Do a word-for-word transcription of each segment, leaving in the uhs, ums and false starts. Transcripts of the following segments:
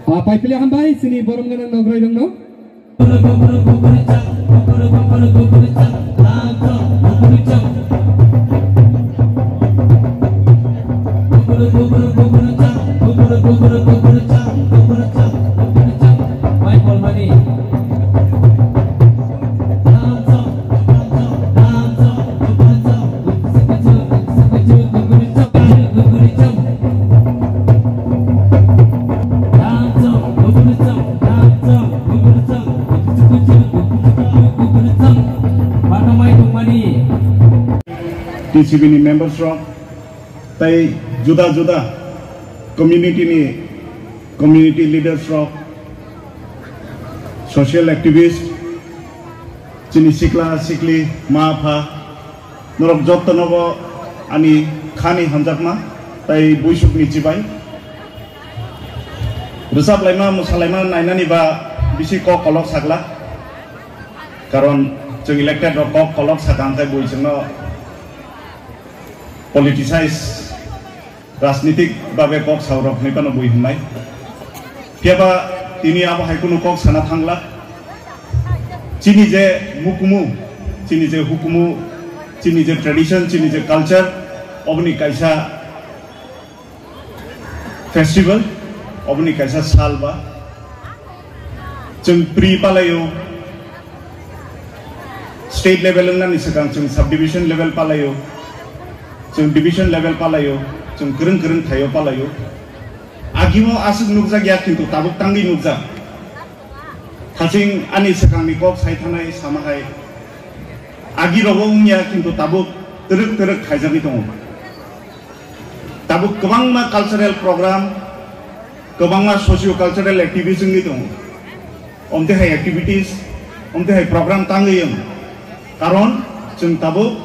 Ah, paipili hambai chini borom gwnang nograi rokno. T C B ni members rok, tei juda juda community ni community leaders rok, social activist, chini sikla sikli, ma pha, norok jotono bo ani khani hamjakma tei buisuk ni chibai. Rwchap laima, mwsa laima nainani ba bisi kok kolok sakla. Karon chwng elected rok kok kolok sakha hwnkhe bui chwngno politicize, rajnitik babe kok saurok hinwi phano bui hwnnai. Phiyaba tini abo hai kunu kok sana thangla. Chini je mukumu, chini je hukumu, chini je tradition, chini je culture, oboni kaisa festival, oboni kaisa sal ba. Chwng pri palaio, state level wngnani swkang chwng subdivision level palaio, chwng division level palaio, chwng kwrwng kwrwng thaio palaio. Agimo aswk nukjak ya, kintu tabuk tangwi nukjak. Thaching ani swkangni kok sai thanai sama hai. Agi rogo wngya, kintu tabuk twrwk twrwk khaijagwi tongo. Tabuk kwbangma cultural program, kwbangma socio cultural activities wngwi tongo. Omte hai activities, omte hai program tangwi wng. Karon chwng tabuk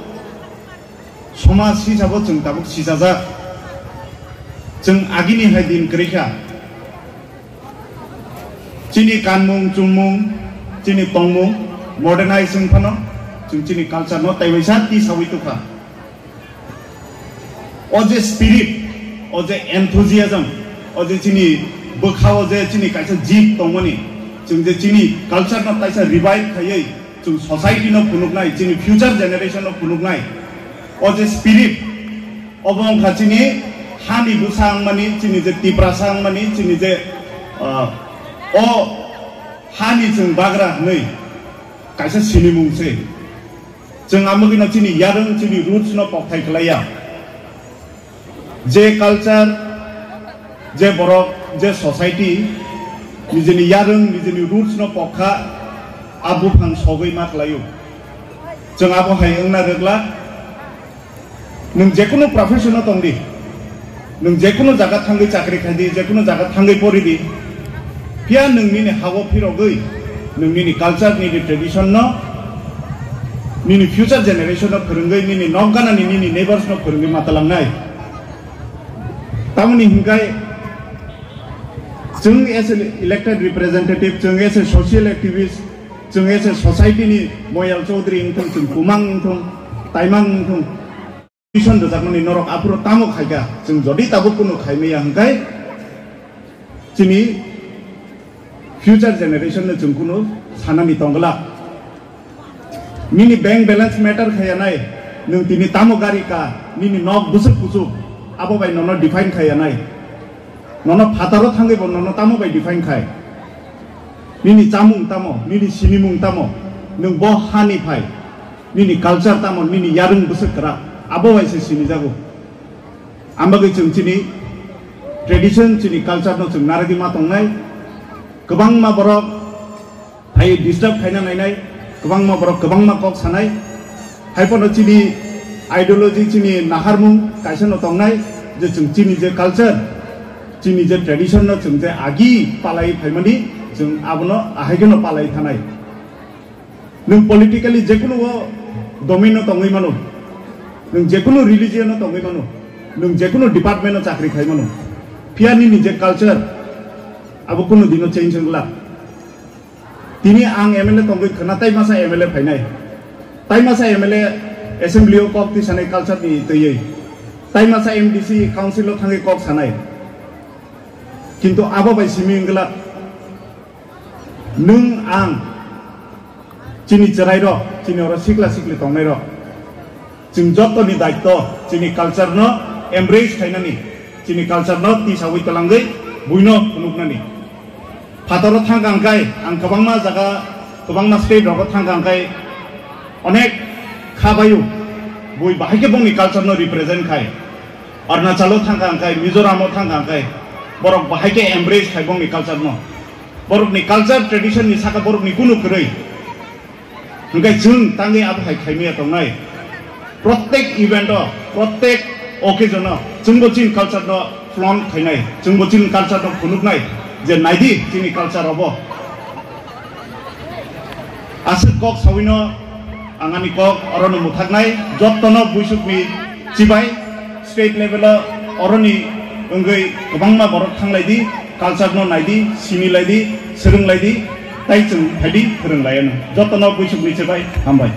somaj hisabo chwng tabuk sijajak. Chwng agini hai din kwrwi kha. Chini kanmung, chumung, chini tongmung modernize wng phano, chwng chini culture no taiwaisa tisawi tukha. O je spirit, o je enthusiasm, o je chini bwkha o je chini kaisa jit tongmani, chwng je chini culture no kaisa revive khaiwi, chwng society no phunuknai, chini future generation no phunuknai, o je spirit, obo wngkha chini hani bwsa wngmani, chini je Tiprasa wngmani, chini je, ah, o hani chwng bagra hwnwi kaisa sinimung se. Chwng amogwino chini yarwng, chini roots no kokthai khlaiya. Je culture, je borok, je society, nijini yarwng, nijini roots no pokha, a buphang sogwi ma khlaio. Chwng abo hai wngna rwgla. Nwng jekunu profession o tong di, nwng jekunu jaga thangwi chakri khai di, jekunu jaga thangwi pori di, phiya nwng nini ha-o phirogwi, nwng nini culture, nini tradition no nini future generation no phwrwngwi, nini nokganani, nini neighbors no phwrwngwi ma talangnai. Tamoni hinkhai chwng as a elected representative, chwng as a social activist, chwng as a society ni Moyal Chaudhary wngthung, chwng Kumang wngthung, Taimang wngthung, petition rwjakmani norok aphuru tamo khaikha, chwng jodi tabuk kunu khaimaya hinkhai chini future generation no chwng kunu sanani tongglak. Nini bank balance matter khaiya nai, nwng tini tamo gari ka, nini nok bwswk kuchuk, abo bai nono define khaiya nai. Nono phataro thangwi bo nono tamo bai define khai? Nini chamung tamo, nini sinimung tamo, nwng bo hani phai, nini culture tamo, nini yarwng bwswk kwrak, abo bai se sinijago. Ambagwi chwng chini tradition, chini culture no chwng narwgwi ma tongnai. Kwbangma borok hai disturb khaina nainai, kwbangma borok kwbangma kok sanai. Haiphano chini ideology, chini naharmung kaisa no tongnai, je chwng chini je culture, chini je tradition no chwng je agi palai phaimani, chwng abono ahaikhe no palai thanai. Nwng politically jekunu o domain no tongwi mano, nwng jekunu religion no tongwi mano, nwng jekunu department no chakri khai mano, phiya nini je culture abo kunu dino change wngla. Tini ang M L A tongwi khwna, tai masa M L A phainai, tai masa M L A assembly o kok tisanai culture ni twiwi, tai masa M D C council o thangwi kok sanai. Kintu abo bai simi wngla, nwng ang chini chwrairok, chini oro sikla sikli tongnairok, chwng jottoni daitto chini culture no embrace khainani, chini culture no tisawi twlangwi buino phunuknani. Phataro thangkha hwnkhe ang kwbangma jaga, kwbangma state rogo thangkha hwnkhe onek kha baio, bui bahai khe bongni culture no represent khai. Arunachalo thangkha hwnkhe, Mizoramo thangkha hwnkhe, borok bahai khe embrace khai bongni culture no. Borokni culture tradition ni saka borokni kunu kwrwi. Hwnkhe chwng tangwi abo hai khaimaya tongnai. Prottek event o, prottek occasion o chwngbo chini culture no flaunt khainai, chwngbo chini culture no phunuknai je naidi chini culture obo. Aswk kok sawino ang ani kok orono mwthaknai, jottono buisukni chibai state level o oroni wngwi kwbangma borok thanglaidi, culture no naidi, sinilaidi, swrwnglaidi, tai chwng phaidi phwrwnglaiyano. Jottono buisukni chibai hambai.